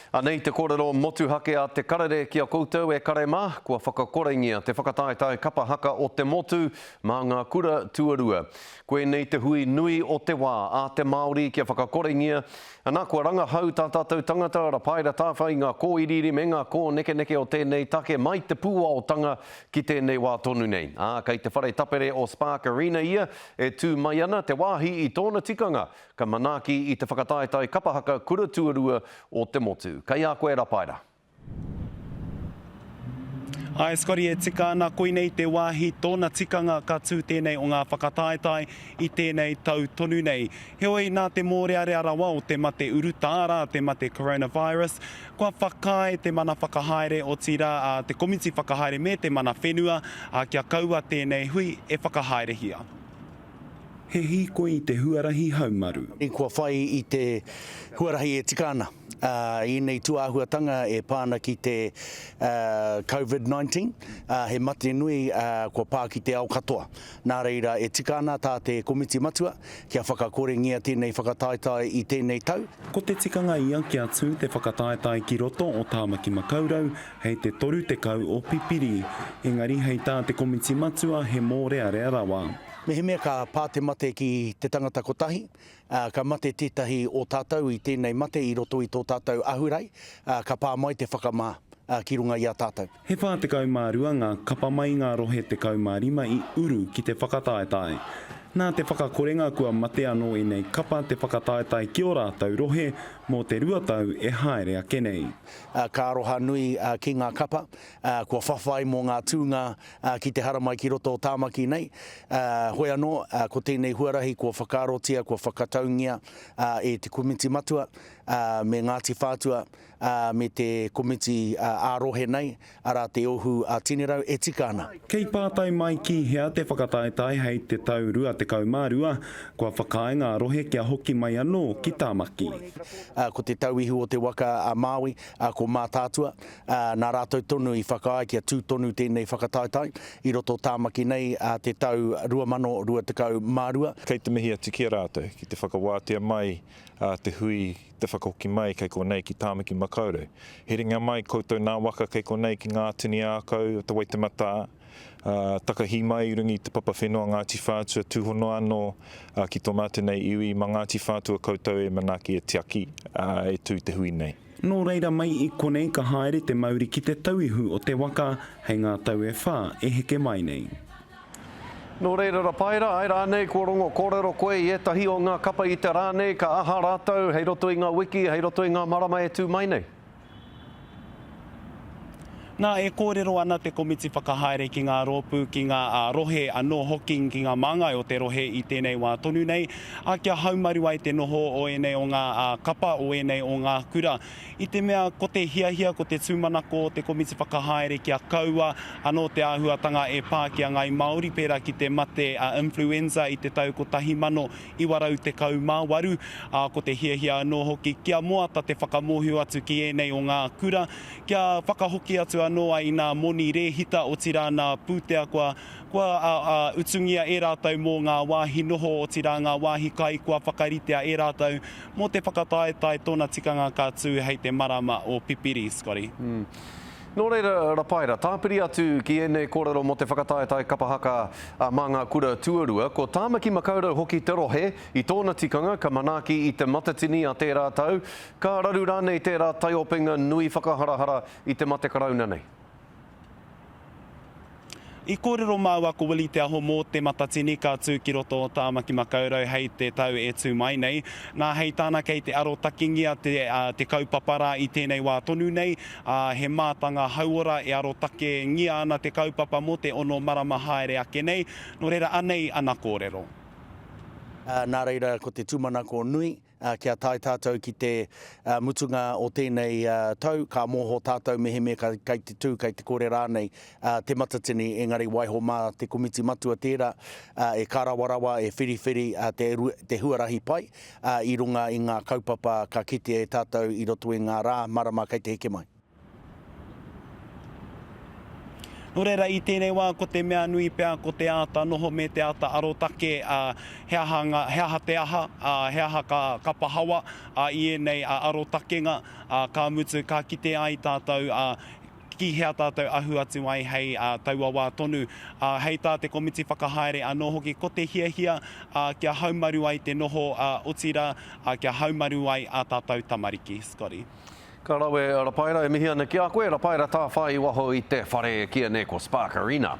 Anei te kōrero motuhake a Te Karere ki a koutou e kare mā, kua whakakorengia te whakataetae kapa haka o te motu mā ngā kura tuarua. Koinei te hui nui o te wā a te Māori kia whakakorengia, ana kua rangahau tā tātou tangata Rapaera Tāwhai i ngā kōiriiri me ngā kōnekeneke o tēnei take mai te pūaotanga ki tēnei wā tonu nei. Ā, kei te whare tapere o Spark Arena ia e tū mai ana, te wāhi i tōna tikanga Ka manaaki i te whakataetae kapa haka kura tuarua o te motu. Kei a koe Rapaera. Ae Scotty e tika ana koinei te wāhi tōna tikanga ka tū tēnei o ngā whakataetae i tēnei tau tonu nei. Heoi nā te mōrearea rawa o te mate urutā arā te mate coronavirus kua whakaae te mana whakahaere otirā te komiti whakahaere me te mana whenua kia kaua tēnei hui e whakahaerehia. He hīkoi i te huarahi haumaru. Kua whai i te huarahi e tika ana i ēnei tūāhuatanga e pā ana ki te Covid 19, he mate nui kua pā ki te ao katoa. Nā reira, e tika ana tā te Komiti Matua kia whakakorengia tēnei whakataetae i tēnei tau. Ko te tikanga ia kia tū te whakataetae ki roto o Tāmaki Makaurau hei te 30 o Pipiri, engari hei tā te Komiti Matua he mōrearea rawa. Mehemea ka pā te mate ki te tangata kotahi, ka mate tētahi o tātou i tēnei mate i roto i tō tātou ahurei, ka pā mai te whakamā ki runga i a tātou. He 42 ngā kapa mai i ngā rohe 15 i uru ki te whakataetae. Nā te whakakorenga kua mate anō ēnei kapa te whakataetae ki ō rātou rohe mō te rua tau e haere ake nei. Ka aroha nui ki ngā kapa, kua whawhai mō ngā tūnga ki te haramai ki roto o Tāmaki nei. Hoi anō, ko tēnei huarahi kua whakaarotia, kua whakataungia e te Komiti Matua me Ngāti Whātua me te Komiti ā-Rohe nei, arā te Ohu a Tinerau, e tika ana. Kei pātai mai ki hea te whakataetae hei te tau 22, kua whakaae ngā rohe kia hoki mai anō ki Tāmaki. Ko te tauihu o te waka a Māui, ko Mātaatua, ā, nā rātou tonu i whakaae kia tū tonu tēnei whakataetae i roto o Tāmaki nei ā te tau 2022. Kei te mihi atu ki a rātou ki te whakawātea mai a te hui te whakahoki mai kei konei ki Tāmaki Makaurau. Herenga mai koutou nā waka kei konei ki ngā tini ākau o te Waitematā, ā, takahī mai i runga i te papa whenua Ngāti Whātua, tūhono anō ki tō mātou nei iwi, mā Ngāti Whātua koutou e manaaki e tiaki, ā, e tū te hui nei. Nō reira mai i konei ka haere te mauri ki te tauihu o te waka hei ngā tau e whā e heke mai nei. Nō reira Rapaera, āe rānei kua rongo kōrero koe i ētahi o ngā kapa i te rā nei, ka aha rātou hei roto i ngā wiki, hei roto i ngā marama e tū mai nei? Nā, e kōrero ana te komiti whakahaere ki ngā rōpū, ki ngā rohe anō hoki, ki ngā māngai o te rohe i tēnei wā tonu nei, ā, kia haumaru ai te noho o ēnei o ngā kapa, o ēnei o ngā kura. I te mea ko te hiahia, ko te tūmanako o te komiti whakahaere kia kaua anō te āhuatanga e pā ki a Ngāi Māori pērā ki te mate influenza i te tau 1918, ā, ko te hiahia anō hoki kia moata te whakamōhio atu ki ēnei o ngā kura, Kia whakahoki atu anō ai i nā moni rēhita, otirā nā pūtea kua, kua utungia e rātou mō ngā wāhi noho, otirā ngā wāhi kai kua whakaritea e rātou mō te whakataetae tōna tikanga ka tū hei te marama o Pipiri, Scotty. Nō reira, Rapaera, tāpiri atu ki ēnei kōrero mō te whakataetae kapa haka mā ngā kura tuarua, ko Tāmaki Makaurau hoki te rohe, i tōna tikanga ka manaaki i Te Matatini a tērā tau, Ka raru rānei tērā taiopenga nui whakaharahara i te mate karauna nei? I kōrero māua ko Willie Te Aho mō Te Matatini ka tū ki roto o Tāmaki Makaurau hei te tau e tū mai nei. Nā, hei tāna kei te arotakengia te, te kaupapa rā i tēnei wā tonu nei, ā, he mātanga hauora e arotakengia ana te kaupapa mō te ono marama haere ake nei. Nō reira, anei ana kōrero. Nā reira, ko te tūmanako nui, Kia tae tātou ki te mutunga o tēnei tau, ka mōho tātou mehemea kei te tū, kei te kore rānei Te Matatini, engari waiho mā te komiti matua tērā e kārawarawa, e whiriwhiri te huarahi pai i runga i ngā kaupapa ka kitea e tātou i roto i ngā rā marama kei te heke mai. Nō. Nō reira, i tēnei wā ko te mea nui pea ko te āta noho me te āta arotake, ā, he aha ngā, he aha te aha, ā, he aha ka, ka pahawa, ā, i ēnei arotakenga, ā, ka mutu, ka kite ai tātou, ā, ki hea tātou ahu atu ai hei taua wā tonu. Ā, hei tā te komiti whakahaere anō hoki, ko te hiahia, ā, kia haumaru ai te noho, ā, otirā, ā, kia haumaru ai ā tātou tamariki. Scotty. Ka rawe a Rapaera, e mihi ana ki a koe, Rapaera Tāwhai i waho i te whare e kīia nei ko Spark Arena.